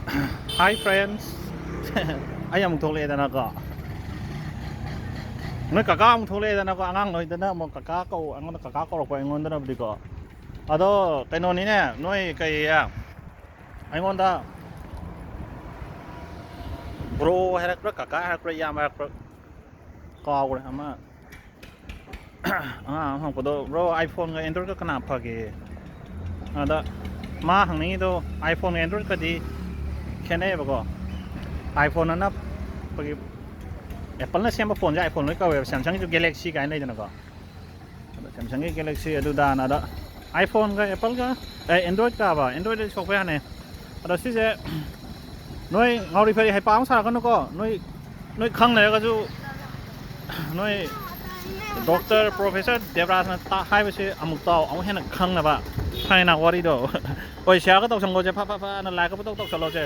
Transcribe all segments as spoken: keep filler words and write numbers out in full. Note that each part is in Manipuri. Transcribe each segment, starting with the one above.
Hi friends. ꯑꯩ ꯑꯃꯨꯛ ꯊꯣꯛꯂꯛꯑꯦꯗꯅꯀꯣ, ꯅꯣꯏ ꯀꯀꯥ ꯑꯃꯨꯛ ꯊꯣꯛꯂꯛꯑꯦꯗꯅꯀꯣ, ꯑꯉꯥꯡ ꯅꯣꯏꯗꯅ ꯑꯃꯨꯛ ꯀꯀꯥ ꯀꯧ, ꯑꯩꯉꯣꯟꯗ ꯀꯀꯥ ꯀꯧꯔꯛꯄ, ꯑꯩꯉꯣꯟꯗꯅꯕꯨꯗꯤꯀꯣ꯫ ꯑꯗꯣ ꯀꯩꯅꯣꯅꯤꯅꯦ, ꯅꯣꯏ ꯀꯩ ꯑꯩꯉꯣꯟꯗ ꯕ꯭ꯔꯣ ꯍꯥꯏꯔꯛꯄ꯭ꯔꯥ, ꯀꯀꯥ ꯍꯥꯏꯔꯛꯄ꯭ꯔꯥ, ꯏꯌꯥꯝꯕ ꯍꯥꯏꯔꯛꯄ꯭ꯔꯥ, ꯀꯥꯎꯈ꯭ꯔꯦ꯫ ꯑꯃ ꯑꯉꯥꯡ ꯑꯃ ꯍꯪꯉꯛꯄꯗꯣ, "ꯕ꯭ꯔꯣ, ꯑꯥꯏꯐꯣꯟꯒ ꯑꯦꯟꯗ꯭ꯔꯣꯏꯗꯀ ꯀꯅꯥ ꯐꯒꯦ?" ꯑꯗ ꯃꯥ ꯍꯪꯅꯤꯡꯉꯤꯗꯣ, ꯑꯥꯏꯐꯣꯟꯒ ꯑꯦꯟꯗ꯭ꯔꯣꯏꯗꯀꯗꯤ ꯈꯦꯠꯅꯩꯌꯦꯕꯀꯣ꯫ ꯑꯥꯏꯐꯣꯟ ꯑꯅ ꯑꯩꯈꯣꯏꯒꯤ ꯑꯦꯄꯜꯅ ꯁꯦꯝꯕ ꯐꯣꯟꯁꯦ ꯑꯥꯏꯐꯣꯟ ꯂꯣꯏ ꯀꯧꯋꯦꯕ, ꯁꯦꯝꯁꯪꯒꯤꯁꯨ ꯒꯦꯂꯦꯛꯁꯤ ꯀꯥꯏꯅ ꯂꯩꯗꯅꯀꯣ꯫ ꯑꯗꯣ ꯁꯦꯝꯁꯪꯒꯤ ꯒꯦꯂꯦꯛꯁꯤ ꯑꯗꯨꯗꯥꯅ, ꯑꯗ ꯑꯥꯏꯐꯣꯟꯒ ꯑꯦꯄꯜꯒ, ꯑꯦ, ꯑꯦꯟꯗ꯭ꯔꯣꯏꯗꯀꯕ, ꯑꯦꯟꯗ꯭ꯔꯣꯏꯗꯗꯤ ꯁꯣꯞꯋꯦꯌꯔꯅꯦ꯫ ꯑꯗꯣ ꯁꯤꯁꯦ ꯅꯣꯏ ꯉꯥꯎꯔꯤ ꯐꯩꯔꯤ ꯍꯩꯄꯥ ꯑꯃ ꯁꯥꯔꯛꯀꯅꯨꯀꯣ꯫ ꯅꯣꯏ, ꯅꯣꯏ ꯈꯪ ꯂꯩꯔꯒꯁꯨ, ꯅꯣꯏ ꯗꯣꯛꯇꯔ ꯄ꯭ꯔꯣꯐꯦꯁꯔ ꯗꯦꯕꯔꯥꯖꯅ ꯇꯥ-, ꯍꯥꯏꯕꯁꯦ ꯑꯃꯨꯛ ꯇꯥꯎ, ꯑꯃꯨꯛ ꯍꯦꯟꯅ ꯈꯪꯅꯕ꯫ ꯍꯥꯏꯅ ꯋꯥꯔꯤꯗꯣ꯫ ꯍꯣꯏ, ꯁꯤꯌꯥꯔꯒ ꯇꯧꯁꯟꯈꯣꯁꯦ, ꯐ ꯐ ꯐꯅ ꯂꯥꯏꯛꯀ ꯄꯨꯇꯧ ꯇꯧꯁꯜꯂꯣꯁꯦ꯫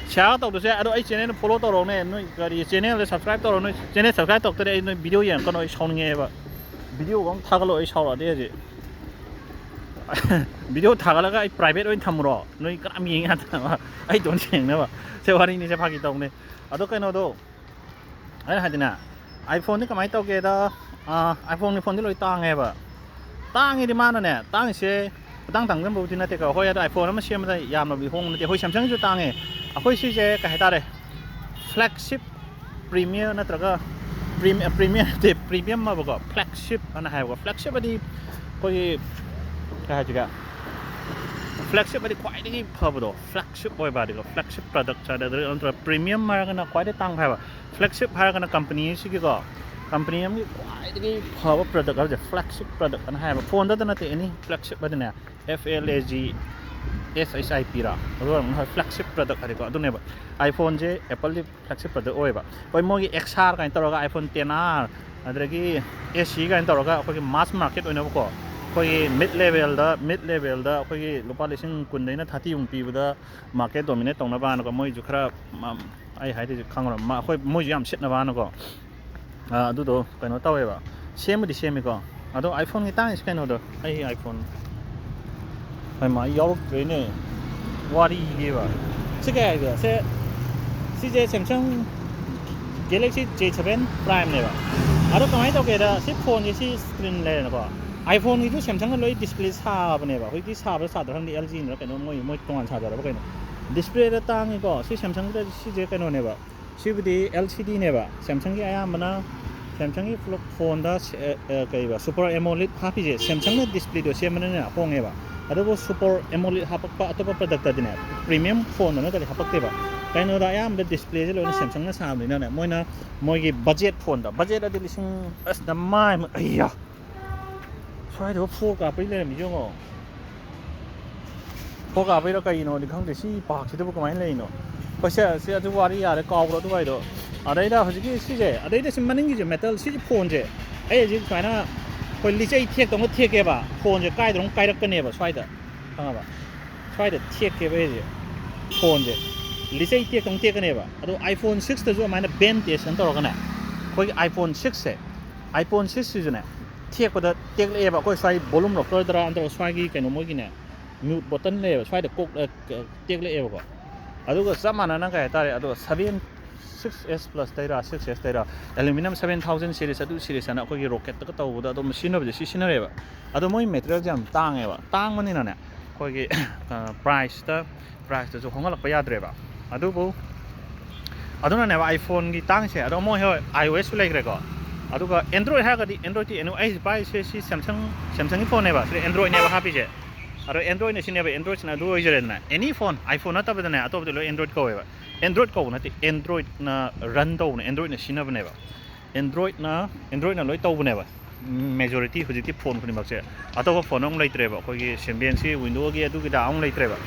ꯁꯤꯌꯥꯔꯒ ꯇꯧꯗꯣꯏꯁꯦ, ꯑꯗꯣ ꯑꯩ ꯆꯦꯅꯦꯜꯗ ꯐꯣꯂꯣ ꯇꯧꯔꯛꯎꯅꯦ꯫ ꯅꯣꯏ ꯀꯔꯤ ꯆꯦꯅꯦꯜꯗ ꯁꯕꯁꯀ꯭ꯔꯥꯏꯕ ꯇꯧꯔꯣ꯫ ꯅꯣꯏ ꯆꯦꯅꯦꯜ ꯁꯕꯁꯀ꯭ꯔꯥꯏꯕ ꯇꯧꯔꯛꯇ꯭ꯔꯗꯤ ꯑꯩ ꯅꯣꯏ ꯚꯤꯗꯤꯑꯣ ꯌꯦꯡꯉꯛꯀꯅꯣ, ꯑꯩ ꯁꯥꯎꯅꯤꯡꯉꯦꯕ꯫ ꯚꯤꯗꯤꯑꯣꯒ ꯑꯃ ꯊꯥꯒꯠꯂꯣ, ꯑꯩ ꯁꯥꯎꯔꯛꯑꯗꯤ ꯍꯧꯖꯤꯛ꯫ ꯚꯤꯗꯤꯑꯣ ꯊꯥꯒꯠꯂꯒ ꯑꯩ ꯄ꯭ꯔꯥꯏꯚꯦꯠ ꯑꯣꯏꯅ ꯊꯝꯃꯨꯔꯣ? ꯅꯣꯏ ꯀꯅꯥꯝ ꯌꯦꯡ ꯌꯥꯗꯅꯕ, ꯑꯩ ꯏꯇꯣꯝ ꯌꯦꯡꯅꯕ꯫ ꯁꯦ, ꯋꯥꯔꯤꯅꯤꯁꯦ, ꯐꯥꯒꯤ ꯇꯧꯅꯦ꯫ ꯑꯗꯣ ꯀꯩꯅꯣꯗꯣ, ꯑꯩꯅ ꯍꯥꯏꯗꯤꯅꯦ, ꯑꯥꯏꯐꯣꯟꯗꯤ ꯀꯃꯥꯏꯅ ꯇꯧꯒꯦꯗ, ꯑꯥ, ꯑꯥꯏꯐꯣꯟꯒꯤ ꯐꯣꯟꯗꯤ ꯂꯣꯏ ꯇꯥꯡꯉꯦꯕ꯫ ꯇꯥꯡꯉꯤꯗꯤ ꯃꯥꯅꯅꯦ, ꯇꯥꯡꯉꯤꯁꯦ ꯈꯨꯇꯥꯡ ꯇꯥꯡꯖꯕꯕꯨꯗꯤ ꯅꯠꯇꯦꯀꯣ꯫ ꯍꯣꯏ, ꯑꯗꯣ ꯑꯥꯏꯐꯣꯟ ꯑꯃ ꯁꯦꯝꯕꯗ ꯌꯥꯝꯅꯕꯨꯗꯤ ꯍꯣꯡꯕ ꯅꯠꯇꯦ꯫ ꯍꯣꯏ, ꯁꯦꯝꯁꯪꯒꯤꯁꯨ ꯇꯥꯡꯉꯦ꯫ ꯑꯩꯈꯣꯏ ꯁꯤꯁꯦ ꯀꯩ ꯍꯥꯏꯇꯥꯔꯦ, ꯐ꯭ꯂꯦꯒꯁꯤꯞ ꯄ꯭ꯔꯤꯃꯤꯌꯔ ꯅꯠꯇ꯭ꯔꯒ ꯄ꯭ꯔꯤꯃꯤ-, ꯄ꯭ꯔꯤꯃꯤꯌꯔ ꯅꯠꯇꯦ, ꯄ꯭ꯔꯤꯃꯤꯌꯝ ꯍꯥꯏꯕꯀꯣ, ꯐ꯭ꯂꯦꯒꯁꯤꯞ ꯑꯅ ꯍꯥꯏꯕꯀꯣ꯫ ꯐ꯭ꯂꯦꯒꯁꯤꯞ ꯑꯗꯤ ꯑꯩꯈꯣꯏꯒꯤ ꯀꯩ ꯍꯥꯏꯁꯤꯒꯦ, ꯐ꯭ꯂꯦꯒꯁꯤꯞ ꯍꯥꯏꯗꯤ ꯈ꯭ꯋꯥꯏꯗꯒꯤ ꯐꯕꯗꯣ, ꯐ꯭ꯂꯦꯒꯁꯤꯞ ꯑꯣꯏꯕ ꯍꯥꯏꯗꯤꯀꯣ, ꯐ꯭ꯂꯦꯒꯁꯤꯞ ꯄ꯭ꯔꯗꯛ ꯍꯥꯏꯗꯤ, ꯅꯠꯇ꯭ꯔꯒ ꯄ꯭ꯔꯤꯃꯤꯌꯝ ꯍꯥꯏꯔꯒꯅ ꯈ꯭ꯋꯥꯏꯗꯒꯤ ꯇꯥꯡꯕ ꯍꯥꯏꯕ꯫ ꯐ꯭ꯂꯦꯒꯁꯤꯞ ꯍꯥꯏꯔꯒꯅ ꯀꯝꯄꯅꯤ ꯑꯁꯤꯒꯤꯀꯣ, ꯀꯝꯄꯅꯤ ꯑꯃꯒꯤ ꯈ꯭ꯋꯥꯏꯗꯒꯤ ꯐꯕ ꯄ꯭ꯔꯗꯛ ꯍꯥꯏꯕꯁꯦ ꯐ꯭ꯂꯦꯒꯁꯤꯞ ꯄ꯭ꯔꯗꯛ ꯑꯅ ꯍꯥꯏꯌꯦꯕ꯫ ꯐꯣꯟꯗꯗ ꯅꯠꯇꯦ, ꯑꯦꯅꯤ ꯐ꯭ꯂꯦꯒꯁꯤꯞ ꯍꯥꯏꯗꯤꯅꯦ, F L A G S H I P ꯔꯥ, ꯑꯗꯨꯒ ꯐ꯭ꯂꯦꯒꯁꯤꯞ ꯄ꯭ꯔꯗꯛ ꯍꯥꯏꯗꯤꯀꯣ ꯑꯗꯨꯅꯦꯕ꯫ ꯑꯥꯏꯐꯣꯟꯁꯦ ꯑꯦꯄꯜꯗꯤ ꯐ꯭ꯂꯦꯒꯁꯤꯞ ꯄ꯭ꯔꯗꯛ ꯑꯣꯏꯌꯦꯕ꯫ ꯍꯣꯏ, ꯃꯣꯏꯒꯤ X R ꯀꯥꯏꯅ ꯇꯧꯔꯒ, iPhone ten R, ꯑꯗꯨꯗꯒꯤ S E ꯀꯥꯏꯅ ꯇꯧꯔꯒ ꯑꯩꯈꯣꯏꯒꯤ ꯃꯥꯁ ꯃꯥꯔꯀꯦꯠ ꯑꯣꯏꯅꯕꯀꯣ, ꯑꯩꯈꯣꯏꯒꯤ ꯃꯤꯗ ꯂꯦꯚꯦꯜꯗ, ꯃꯤꯗ ꯂꯦꯚꯦꯜꯗ ꯑꯩꯈꯣꯏꯒꯤ ꯂꯨꯄꯥ ꯂꯤꯁꯤꯡ ꯀꯨꯟꯗꯩꯅ ꯊꯥꯔꯇꯤꯃꯨꯛ ꯄꯤꯕꯗ ꯃꯥꯔꯀꯦꯠ ꯗꯣꯃꯤꯅꯦꯠ ꯇꯧꯅꯕꯅꯀꯣ, ꯃꯣꯏꯁꯨ ꯈꯔ, ꯃ-, ꯑꯩ ꯍꯥꯏꯗꯣꯏꯁꯦ ꯈꯪꯉꯔꯣꯏ, ꯃ-, ꯑꯩꯈꯣꯏ ꯃꯣꯏꯁꯨ ꯌꯥꯝ ꯁꯤꯠꯅꯕꯅꯀꯣ꯫ ꯑꯥ, ꯑꯗꯨꯗꯣ ꯀꯩꯅꯣ ꯇꯧꯋꯦꯕ, ꯁꯦꯝꯕꯨꯗꯤ ꯁꯦꯝꯃꯤꯀꯣ꯫ ꯑꯗꯣ ꯑꯥꯏꯐꯣꯟꯒꯤ ꯇꯥꯡꯉꯤꯁꯤ ꯀꯩꯅꯣꯗꯣ, ꯑꯩ ꯑꯥꯏꯐꯣꯟ, ꯍꯩꯃꯥ, ꯑꯩ ꯌꯥꯎꯔꯛꯇ꯭ꯔꯦꯅꯦ, ꯋꯥꯔꯤꯒꯤꯕ꯫ ꯁꯤ ꯀꯩ ꯍꯥꯏꯒꯦ? ꯁꯦ, ꯁꯤꯁꯦ Samsung Galaxy J seven Prime ꯅꯦꯕ꯫ ꯑꯗꯣ ꯀꯃꯥꯏꯅ ꯇꯧꯒꯦꯗ, ꯁꯤ ꯐꯣꯟꯁꯦ ꯁꯤ screen ꯂꯩꯔꯦꯅꯀꯣ꯫ iPhone ꯒꯤꯁꯨ Samsung ꯅ ꯂꯣꯏ display ꯁꯥꯕꯅꯦꯕ꯫ ꯍꯧꯖꯤꯛꯇꯤ ꯁꯥꯕ꯭ꯔꯥ ꯁꯥꯗ꯭ꯔꯥ ꯈꯪꯗꯦ, L G ꯅꯔ ꯀꯩꯅꯣ, ꯃꯣꯏ, ꯃꯣꯏ ꯇꯣꯉꯥꯟ ꯁꯥꯖꯔꯕ ꯀꯩꯅꯣ꯫ Display ꯗ ꯇꯥꯡꯉꯤꯀꯣ꯫ ꯁꯤ Samsung ꯗ ꯁꯤꯁꯦ ꯀꯩꯅꯣꯅꯦꯕ꯫ ꯁꯤꯕꯨꯗꯤ L C D ꯅꯦꯕ꯫ Samsung ꯒꯤ ꯑꯌꯥꯝꯕꯅ, Samsung ꯒꯤ ꯐ꯭ꯂꯣ-, ꯐꯣꯟꯗ ꯁꯦ-, ꯑ, ꯑ, ꯀꯩꯕ, Super AMOLED ꯍꯥꯞꯄꯤꯁꯦ, Samsung ꯅ display ꯗꯣ ꯁꯦꯝꯕꯅꯤꯅ ꯍꯣꯡꯉꯦꯕ꯫ ꯑꯗꯨꯕꯨ Super AMOLED ꯍꯥꯞꯄꯛꯄ ꯑꯇꯣꯞꯄ product ꯇꯗꯤꯅꯦ, premium ꯐꯣꯟꯗ ꯅꯠꯇ꯭ꯔꯗꯤ ꯍꯥꯞꯄꯛꯇꯦꯕ꯫ ꯀꯩꯅꯣꯗ ꯑꯌꯥꯝꯕꯗ display ꯁꯦ ꯂꯣꯏꯅ Samsung ꯅ ꯁꯥꯕꯅꯤꯅꯅꯦ, ꯃꯣꯏꯅ ꯃꯣꯏꯒꯤ budget ꯐꯣꯟꯗ, budget ꯑꯗꯤ ꯂꯤꯁꯤꯡ, ꯑꯁ, ꯅꯃꯥꯏ, ꯑꯩꯌꯥ꯫ ꯁ꯭ꯋꯥꯏꯗ ꯐꯣꯔ ꯀꯥꯞꯄꯩ ꯂꯩꯔꯝꯃꯤꯁꯦ ꯌꯦꯡꯉꯣ꯫ ꯐꯣꯔ ꯀꯥꯞꯄꯩꯔꯣ ꯀꯩꯅꯣꯗꯤ ꯈꯪꯗꯦ, ꯁꯤ ꯄꯥꯛꯁꯤꯗꯕꯨ ꯀꯃꯥꯏꯅ ꯂꯩꯔꯤꯅꯣ? ꯍꯣꯏ, ꯁꯦ, ꯁꯤ ꯑꯗꯨ ꯋꯥꯔꯤ ꯌꯥꯔꯦ, ꯀꯥꯎꯈ꯭ꯔꯣ ꯑꯗꯨꯋꯥꯏꯗꯣ꯫ ꯑꯗꯩꯗ ꯍꯧꯖꯤꯛꯀꯤ ꯁꯤꯁꯦ, ꯑꯗꯩꯗ ꯁꯤ ꯃꯅꯤꯡꯒꯤꯁꯦ, metal ꯁꯤꯒꯤ ꯐꯣꯟꯁꯦ, ꯑꯩ ꯍꯧꯖꯤꯛ ꯁꯨꯃꯥꯏꯅ ꯑꯩꯈꯣꯏ ꯂꯤꯆꯩ ꯊꯦꯛꯇꯧꯅ ꯊꯦꯛꯀꯦꯕ, ꯐꯣꯟꯁꯦ ꯀꯥꯏꯗꯅꯣ ꯀꯥꯏꯔꯛꯀꯅꯦꯕ ꯁ꯭ꯋꯥꯏꯗ, ꯈꯪꯉꯕ? ꯁ꯭ꯋꯥꯏꯗ ꯊꯦꯛꯀꯦꯕ ꯑꯩꯁꯦ, ꯐꯣꯟꯁꯦ ꯂꯤꯆꯩ ꯊꯦꯛꯇꯧꯅ ꯊꯦꯛꯀꯅꯦꯕ꯫ ꯑꯗꯣ iPhone six ꯇꯁꯨ ꯑꯗꯨꯃꯥꯏꯅ bend test ꯑꯅ ꯇꯧꯔꯒꯅꯦ, ꯑꯩꯈꯣꯏꯒꯤ iPhone six ꯁꯦ, iPhone six ꯁꯤꯁꯨꯅꯦ, ꯊꯦꯛꯄꯗ ꯇꯦꯛꯂꯛꯑꯦꯕ꯫ ꯑꯩꯈꯣꯏ ꯁ꯭ꯋꯥꯏ volume rocker ꯗꯔꯥ ꯅꯠꯇ꯭ꯔꯒ ꯁ꯭ꯋꯥꯏꯒꯤ ꯀꯩꯅꯣ, ꯃꯣꯏꯒꯤꯅꯦ, mute button ꯂꯩꯌꯦꯕ, ꯁ꯭ꯋꯥꯏꯗ ꯀꯣꯛ, ꯑ, ꯀ-, ꯇꯦꯛꯂꯛꯑꯦꯕꯀꯣ꯫ ꯑꯗꯨꯒ ꯆꯞ ꯃꯥꯟꯅꯅ ꯀꯩ ꯍꯥꯏꯇꯥꯔꯦ, ꯑꯗꯣ seven, six S Plus ꯇꯩꯔꯥ, six S ꯇꯩꯔꯥ, aluminium seven thousand series, ꯑꯗꯨ series ꯍꯥꯏꯅ ꯑꯩꯈꯣꯏꯒꯤ rocket ꯇꯒ ꯇꯧꯕꯗ ꯑꯗꯨꯝ ꯁꯤꯖꯤꯟꯅꯕꯁꯦ ꯁꯤ ꯁꯤꯖꯤꯟꯅꯔꯦꯕ꯫ ꯑꯗꯣ ꯃꯣꯏ material ꯁꯦ ꯌꯥꯝ ꯇꯥꯡꯉꯦꯕ꯫ ꯇꯥꯡꯕꯅꯤꯅꯅꯦ, ꯑꯩꯈꯣꯏꯒꯤ, ꯑ, price ꯇ, price ꯇꯁꯨ ꯍꯣꯡꯍꯜꯂꯛꯄ ꯌꯥꯗ꯭ꯔꯦꯕ꯫ ꯑꯗꯨꯕꯨ, ꯑꯗꯨꯅꯅꯦꯕ iPhone ꯒꯤ ꯇꯥꯡꯉꯤꯁꯦ꯫ ꯑꯗꯣ ꯃꯣꯏ ꯍꯣꯏ iOS ꯁꯨ ꯂꯩꯈ꯭ꯔꯦꯀꯣ꯫ ꯑꯗꯨꯒ Android ꯍꯥꯏꯔꯒꯗꯤ, Android ꯇꯤ ꯑꯩꯅ, ꯑꯩ ꯄꯥꯏꯔꯤꯁꯦ ꯁꯤ Samsung, Samsung ꯒꯤ ꯐꯣꯟ ꯅꯦꯕ, ꯁꯤꯗ Android ꯅꯦꯕ ꯍꯥꯞꯄꯤꯁꯦ꯫ ꯑꯗꯣ Android ꯅ ꯁꯤꯅꯦꯕ, Android ꯁꯤꯅ ꯑꯗꯨ ꯑꯣꯏꯖꯔꯦꯗꯅ꯫ Any phone, iPhone ꯅꯠꯇꯕꯗꯅꯦ, ꯑꯇꯣꯞꯄꯗꯤ ꯂꯣꯏ Android ꯀꯧꯋꯦꯕ꯫ Android ꯀꯧꯕ ꯅꯠꯇꯦ, Android ꯅ run ꯇꯧꯕꯅꯦ, Android ꯅ ꯁꯤꯖꯤꯟꯅꯕꯅꯦꯕ꯫ Android ꯅ, Android ꯅ ꯂꯣꯏ ꯇꯧꯕꯅꯦꯕ꯫ Majority ꯍꯧꯖꯤꯛꯇꯤ ꯐꯣꯟ ꯈꯨꯗꯤꯡꯃꯛꯁꯦ꯫ ꯑꯇꯣꯞꯄ ꯐꯣꯟ ꯑꯃꯨꯛ ꯂꯩꯇ꯭ꯔꯦꯕ, ꯑꯩꯈꯣꯏꯒꯤ Symbian ꯁꯤ, Windows ꯒꯤ, ꯑꯗꯨꯒꯤꯗ ꯑꯃꯨꯛ ꯂꯩꯇ꯭ꯔꯦꯕ꯫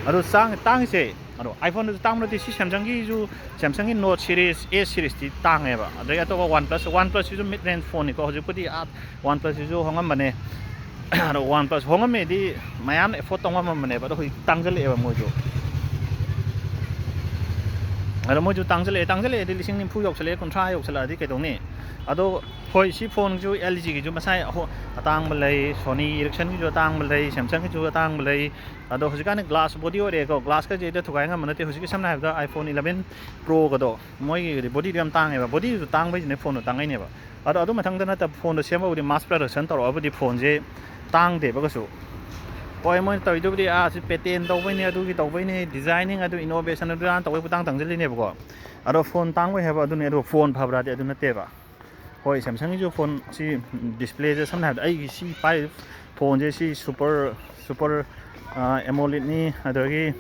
ꯑꯗꯣ ꯆꯥꯡ-, ꯇꯥꯡꯉꯤꯁꯦ, ꯑꯗꯣ iPhone ꯗꯁꯨ ꯇꯥꯡꯕ ꯅꯠꯇꯦ, ꯁꯤ Samsung ꯒꯤꯁꯨ, Samsung ꯒꯤ Note series, S series ꯇꯤ ꯇꯥꯡꯉꯦꯕ꯫ ꯑꯗꯩ ꯑꯇꯣꯞꯄ OnePlus, OnePlus ꯁꯤꯁꯨ mid range ꯐꯣꯟ ꯅꯤꯀꯣ, ꯍꯧꯖꯤꯛꯄꯨꯗꯤ ꯑꯥ OnePlus ꯁꯤꯁꯨ ꯍꯣꯡꯉꯝꯕꯅꯦ꯫ ꯑꯗꯣ OnePlus ꯍꯣꯡꯉꯝꯃꯦꯗꯤ ꯃꯌꯥꯝꯅ afford ꯇꯧ ꯉꯝꯃꯝꯕꯅꯦꯕ, ꯑꯗꯣ ꯍꯧꯖꯤꯛ ꯇꯥꯡꯖꯜꯂꯛꯑꯦꯕ ꯃꯣꯏꯁꯨ꯫ ꯑꯗꯣ ꯃꯣꯏꯁꯨ ꯇꯥꯡꯁꯤꯜꯂꯛꯑꯦ, ꯇꯥꯡꯁꯤꯜꯂꯛꯑꯦꯗꯤ ꯂꯤꯁꯤꯡ ꯅꯤꯐꯨ ꯌꯧꯁꯜꯂꯛꯑꯦ, ꯀꯨꯟꯊ꯭ꯔꯥ ꯌꯧꯁꯜꯂꯛꯑꯗꯤ ꯀꯩꯗꯧꯅꯤ? ꯑꯗꯣ ꯍꯣꯏ, ꯁꯤ ꯐꯣꯟꯁꯨ, ꯑꯦꯜ ꯖꯤꯒꯤꯁꯨ ꯃꯁꯥꯏ ꯑꯍꯣ-, ꯑꯇꯥꯡꯕ ꯂꯩ, ꯁꯣꯅꯤ ꯏꯔꯤꯛꯁꯟꯒꯤꯁꯨ ꯑꯇꯥꯡꯕ ꯂꯩ, ꯁꯦꯝꯁꯪꯒꯤꯁꯨ ꯑꯇꯥꯡꯕ ꯂꯩ꯫ ꯑꯗꯣ ꯍꯧꯖꯤꯛꯀꯥꯟꯗꯤ ꯒ꯭ꯂꯥꯁ ꯕꯣꯗꯤ ꯑꯣꯏꯔꯛꯑꯦꯀꯣ, ꯒ꯭ꯂꯥꯁꯀꯁꯦ ꯍꯦꯛꯇ ꯊꯨꯒꯥꯏ ꯉꯝꯕ ꯅꯠꯇꯦ꯫ ꯍꯧꯖꯤꯛꯀꯤ ꯁꯝꯅ ꯍꯥꯏꯔꯕꯗ iPhone eleven Proꯒꯗꯣ, ꯃꯣꯏꯒꯤ ꯕꯣꯗꯤꯗꯣ ꯌꯥꯝ ꯇꯥꯡꯉꯦꯕ, ꯕꯣꯗꯤꯗꯨꯁꯨ ꯇꯥꯡꯕꯩꯁꯤꯅꯦ ꯐꯣꯟꯗꯣ ꯇꯥꯡꯉꯩꯅꯦꯕ꯫ ꯑꯗꯣ ꯑꯗꯨ ꯃꯊꯪꯗ ꯅꯠꯇꯕ ꯐꯣꯟꯗꯣ ꯁꯦꯝꯕꯕꯨꯗꯤ mass production ꯇꯧꯔꯛꯑꯕꯨꯗꯤ ꯐꯣꯟꯁꯦ ꯇꯥꯡꯗꯦꯕ ꯀꯩꯁꯨ꯫ ꯍꯣꯏ, ꯃꯣꯏꯅ ꯇꯧꯔꯤꯗꯨꯕꯨꯗꯤ, ꯑꯥ, ꯁꯤ patent ꯇꯧꯕꯩꯅꯦ, ꯑꯗꯨꯒꯤ ꯇꯧꯕꯩꯅꯦ, designing ꯑꯗꯨ innovation ꯑꯗꯨ ꯑꯗꯥ ꯇꯧꯕꯩ ꯄꯨꯇꯥꯡ ꯇꯥꯡꯁꯤꯜꯂꯤꯅꯦꯕꯀꯣ꯫ ꯑꯗꯣ ꯐꯣꯟ ꯇꯥꯡꯕꯩ ꯍꯥꯏꯕ ꯑꯗꯨꯅꯦ, ꯑꯗꯣ ꯐꯣꯟ ꯐꯕ꯭ꯔꯥꯗꯤ ꯑꯗꯨ ꯅꯠꯇꯦꯕ꯫ ꯍꯣꯏ, ꯁꯦꯝꯁꯪꯒꯤꯁꯨ ꯐꯣꯟ ꯁꯤ displayꯁꯦ, ꯁꯝꯅ ꯍꯥꯏꯔꯕꯗ ꯑꯩꯒꯤ ꯁꯤ ꯄꯥꯏꯔꯤꯕ ꯐꯣꯟꯁꯦ, ꯁꯤ super, super, ꯑꯥ, AMOLEDꯅꯤ, ꯑꯗꯨꯗꯒꯤ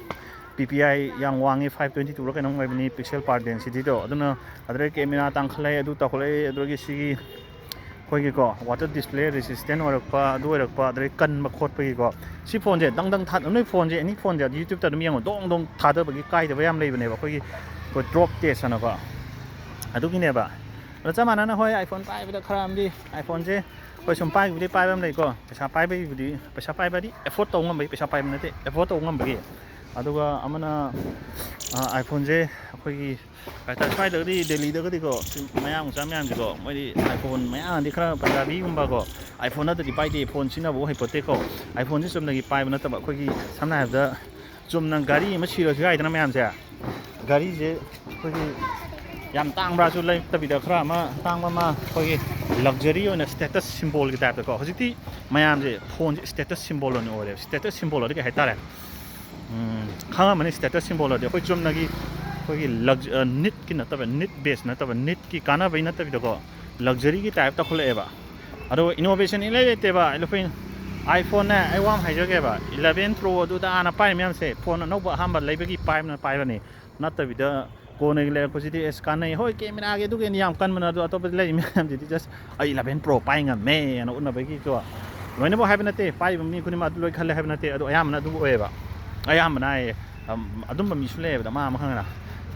P P I ꯌꯥꯝ ꯋꯥꯡꯉꯤ, five twenty twoꯔ ꯀꯩꯅꯣꯝ ꯑꯣꯏꯕꯅꯤ pixel per densityꯗꯣ꯫ ꯑꯗꯨꯅ ꯑꯗꯨꯗꯒꯤ camera ꯇꯥꯡꯈꯠꯂꯛꯑꯦ, ꯑꯗꯨ ꯇꯧꯈꯠꯂꯛꯑꯦ, ꯑꯗꯨꯗꯒꯤ ꯁꯤꯒꯤ ꯑꯩꯈꯣꯏꯒꯤꯀꯣ, water display resistant ꯑꯣꯏꯔꯛꯄ, ꯑꯗꯨ ꯑꯣꯏꯔꯛꯄ, ꯑꯗꯨꯗꯒꯤ ꯀꯟꯕ ꯈꯣꯠꯄꯒꯤꯀꯣ꯫ ꯁꯤ ꯐꯣꯟꯁꯦ ꯗꯪ ꯗꯪ ꯊꯥ-, ꯅꯣꯏ ꯐꯣꯟꯁꯦ, any ꯐꯣꯟꯁꯦ YouTubeꯇ ꯑꯗꯨꯝ ꯌꯦꯡꯉꯣ, ꯗꯣꯡ ꯗꯣꯡ ꯊꯥꯗꯕꯒꯤ ꯀꯥꯏꯗꯕ ꯌꯥꯝ ꯂꯩꯕꯅꯦꯕ꯫ ꯑꯩꯈꯣꯏꯒꯤ, ꯑꯩꯈꯣꯏ drop test ꯍꯥꯏꯅꯀꯣ, ꯑꯗꯨꯒꯤꯅꯦꯕ꯫ ꯑꯗꯣ ꯆꯞ ꯃꯥꯟꯅꯅ, ꯍꯣꯏ, iPhone ꯄꯥꯏꯕꯗ ꯈꯔ ꯑꯃꯗꯤ, iPhoneꯁꯦ ꯑꯩꯈꯣꯏ ꯁꯨꯝ ꯄꯥꯏꯕꯨꯗꯤ ꯄꯥꯏꯕ ꯑꯃ ꯂꯩꯀꯣ, ꯄꯩꯁꯥ ꯄꯥꯏꯕꯒꯤꯕꯨꯗꯤ, ꯄꯩꯁꯥ ꯄꯥꯏꯕꯗꯤ afford ꯇꯧꯕ ꯉꯝꯕꯒꯤ, ꯄꯩꯁꯥ ꯄꯥꯏꯕ ꯅꯠꯇꯦ, afford ꯇꯧꯕ ꯉꯝꯕꯒꯤ꯫ ꯑꯗꯨꯒ ꯑꯃꯅ, ꯑ, iPhoneꯁꯦ ꯑꯩꯈꯣꯏꯒꯤ ꯀꯩ ꯍꯥꯏꯇꯥꯔꯦ, ꯁ꯭ꯋꯥꯏꯗꯒꯗꯤ, ꯗꯦꯜꯂꯤꯗꯒꯗꯤꯀꯣ, ꯁꯤ ꯃꯌꯥꯡ ꯃꯆꯥ ꯃꯌꯥꯝꯁꯦꯀꯣ, ꯃꯣꯏꯗꯤ iPhone ꯃꯌꯥꯡꯗꯤ ꯈꯔ ꯄꯟꯖꯥꯕꯤꯒꯨꯝꯕꯀꯣ, iPhone ꯅꯠꯇ꯭ꯔꯗꯤ ꯄꯥꯏꯗꯦ, ꯐꯣꯟ ꯁꯤꯖꯤꯟꯅꯕꯕꯨ ꯍꯩꯄꯣꯠꯇꯦꯀꯣ꯫ iPhoneꯁꯦ ꯆꯨꯝꯅꯒꯤ ꯄꯥꯏꯕ ꯅꯠꯇꯕ, ꯑꯩꯈꯣꯏꯒꯤ ꯁꯝꯅ ꯍꯥꯏꯔꯕꯗ ꯆꯨꯝꯅ ꯒꯥꯔꯤ ꯑꯃ ꯁꯤꯔꯁꯨ ꯌꯥꯏꯗꯅ ꯃꯌꯥꯝꯁꯦ, ꯒꯥꯔꯤꯁꯦ ꯑꯩꯈꯣꯏꯒꯤ ꯌꯥꯝ ꯇꯥꯡꯕ꯭ꯔꯥꯁꯨ ꯂꯩꯇꯕꯤꯗ, ꯈꯔ ꯑꯃ ꯇꯥꯡꯕ ꯑꯃ, ꯑꯩꯈꯣꯏꯒꯤ luxury ꯑꯣꯏꯅ status symbolꯒꯤ typeꯇꯀꯣ꯫ ꯍꯧꯖꯤꯛꯇꯤ ꯃꯌꯥꯝꯁꯦ ꯐꯣꯟꯁꯦ status symbol ꯑꯣꯏꯅ ꯑꯣꯏꯔꯦꯕ꯫ Status symbol ꯑꯗꯤ ꯀꯩ ꯍꯥꯏꯇꯥꯔꯦ? ꯎꯝ, ꯈꯪꯉꯝꯃꯅꯤ status symbol ꯑꯗꯤ꯫ ꯑꯩꯈꯣꯏ ꯆꯨꯝꯅꯒꯤ ꯑꯩꯈꯣꯏꯒꯤ lux-, ꯑ, needꯀꯤ ꯅꯠꯇꯕ, need base ꯅꯠꯇꯕ, needꯀꯤ ꯀꯥꯟꯅꯕꯩ ꯅꯠꯇꯕꯤꯗꯀꯣ, luxuryꯒꯤ type ꯇꯧꯈꯠꯂꯛꯑꯦꯕ꯫ ꯑꯗꯨꯒ innovation ꯏꯂꯩ ꯂꯩꯇꯦꯕ꯫ ꯑꯩꯈꯣꯏ iPhoneꯅꯦ, ꯑꯩ ꯋꯥ ꯑꯃ ꯍꯥꯏꯖꯒꯦꯕ, eleven Pro ꯑꯗꯨꯗ ꯍꯥꯟꯅ ꯄꯥꯏꯔꯤ ꯃꯌꯥꯝꯁꯦ, ꯐꯣꯟ ꯑꯅꯧꯕ ꯑꯍꯥꯟꯕ ꯂꯩꯕꯒꯤ ꯄꯥꯏꯕꯅ ꯄꯥꯏꯕꯅꯤ, ꯅꯠꯇꯕꯤꯗ ꯀꯣꯟꯅꯒꯤ ꯂꯩꯔꯛꯄꯁꯤꯗꯤ ꯑꯦꯁ ꯀꯥꯟꯅꯩ꯫ ꯍꯣꯏ, cameraꯒꯤ ꯑꯗꯨꯒꯤꯅꯤ ꯌꯥꯝ ꯀꯟꯕꯅ, ꯑꯗꯣ ꯑꯇꯣꯞꯄꯗꯤ ꯂꯩꯔꯤ ꯃꯌꯥꯝꯁꯤꯗꯤ just ꯑꯩ eleven Pro ꯄꯥꯏ ꯉꯝꯃꯦꯅ ꯎꯠꯅꯕꯒꯤꯀꯣ꯫ ꯂꯣꯏꯅꯃꯛ ꯍꯥꯏꯕ ꯅꯠꯇꯦ, ꯄꯥꯏꯔꯤꯕ ꯃꯤ ꯈꯨꯗꯤꯡꯃꯛ ꯑꯗꯨ ꯂꯣꯏ ꯈꯜꯂꯦ ꯍꯥꯏꯕ ꯅꯠꯇꯦ, ꯑꯗꯣ ꯑꯌꯥꯝꯕꯅ ꯑꯗꯨ ꯑꯣꯏꯌꯦꯕ꯫ ꯑꯌꯥꯝꯕꯅ ꯍꯥꯏꯌꯦ, ꯑꯝ, ꯑꯗꯨꯝꯕ ꯃꯤꯁꯨ ꯂꯩꯌꯦꯕ, ꯗꯃꯥ ꯑꯃ ꯈꯪꯉꯦꯅ꯫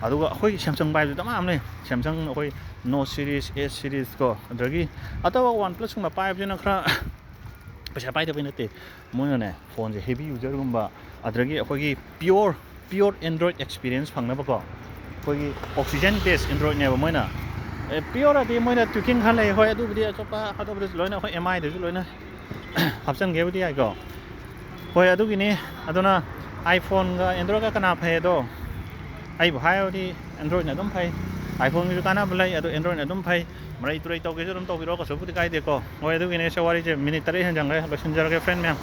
ꯑꯗꯨꯒ ꯑꯩꯈꯣꯏ Samsung ꯄꯥꯏꯕꯁꯨ ꯗꯃꯥ ꯑꯃ ꯂꯩ꯫ Samsung ꯑꯩꯈꯣꯏ Note series, S series ꯀꯣ, ꯑꯗꯨꯗꯒꯤ ꯑꯇꯣꯞꯄ OnePlusꯀꯨꯝꯕ ꯄꯥꯏꯕꯁꯤꯅ ꯈꯔ ꯄꯩꯁꯥ ꯄꯥꯏꯗꯕꯩ ꯅꯠꯇꯦ, ꯃꯣꯏꯅꯅꯦ ꯐꯣꯟꯁꯦ heavy userꯒꯨꯝꯕ, ꯑꯗꯨꯗꯒꯤ ꯑꯩꯈꯣꯏꯒꯤ pure, pure Android experience ꯐꯪꯅꯕꯀꯣ, ꯑꯩꯈꯣꯏꯒꯤ ꯑꯣꯛꯁꯤꯖꯦꯟ ꯕꯦꯁ ꯑꯦꯟꯗ꯭ꯔꯣꯏꯗꯅꯦꯕ ꯃꯣꯏꯅ꯫ ꯄꯤꯌꯣꯔꯗꯤ ꯃꯣꯏꯅ ꯇ꯭ꯋꯤꯀꯤꯡ ꯈꯔ ꯂꯩ꯫ ꯍꯣꯏ, ꯑꯗꯨꯕꯨꯗꯤ ꯑꯇꯣꯞꯄ ꯑꯇꯣꯞꯄꯗꯁꯨ ꯂꯣꯏꯅ, ꯑꯩꯈꯣꯏ ꯑꯦꯝ ꯑꯥꯏꯗꯁꯨ ꯂꯣꯏꯅ ꯍꯥꯞꯆꯤꯟꯒꯦꯕꯨꯗꯤ ꯌꯥꯏꯀꯣ꯫ ꯍꯣꯏ, ꯑꯗꯨꯒꯤꯅꯤ꯫ ꯑꯗꯨꯅ iPhoneꯒ ꯑꯦꯟꯗ꯭ꯔꯣꯏꯗꯀ ꯀꯅꯥ ꯐꯩ ꯑꯗꯣ? ꯑꯩꯕꯨ ꯍꯥꯏꯔꯕꯗꯤ ꯑꯦꯟꯗ꯭ꯔꯣꯏꯗꯅ ꯑꯗꯨꯝ ꯐꯩ꯫ iPhoneꯒꯤꯁꯨ ꯀꯥꯟꯅꯕ ꯂꯩ, ꯑꯗꯣ ꯑꯦꯟꯗ꯭ꯔꯣꯏꯗꯅ ꯑꯗꯨꯝ ꯐꯩ꯫ ꯃꯔꯩ ꯇꯨꯔꯩ ꯇꯧꯒꯦꯁꯨ ꯑꯗꯨꯝ ꯇꯧꯕꯤꯔꯣ, ꯀꯩꯁꯨꯕꯨꯗꯤ ꯀꯥꯏꯗꯦꯀꯣ꯫ ꯍꯣꯏ, ꯑꯗꯨꯒꯤꯅꯦ ꯁꯦ, ꯋꯥꯔꯤꯁꯦ ꯃꯤꯅꯤꯠ ꯇꯔꯦꯠ ꯍꯦꯟꯖꯟꯈ꯭ꯔꯦ, ꯂꯣꯏꯁꯤꯟꯖꯔꯒꯦ friend ꯃꯌꯥꯝ꯫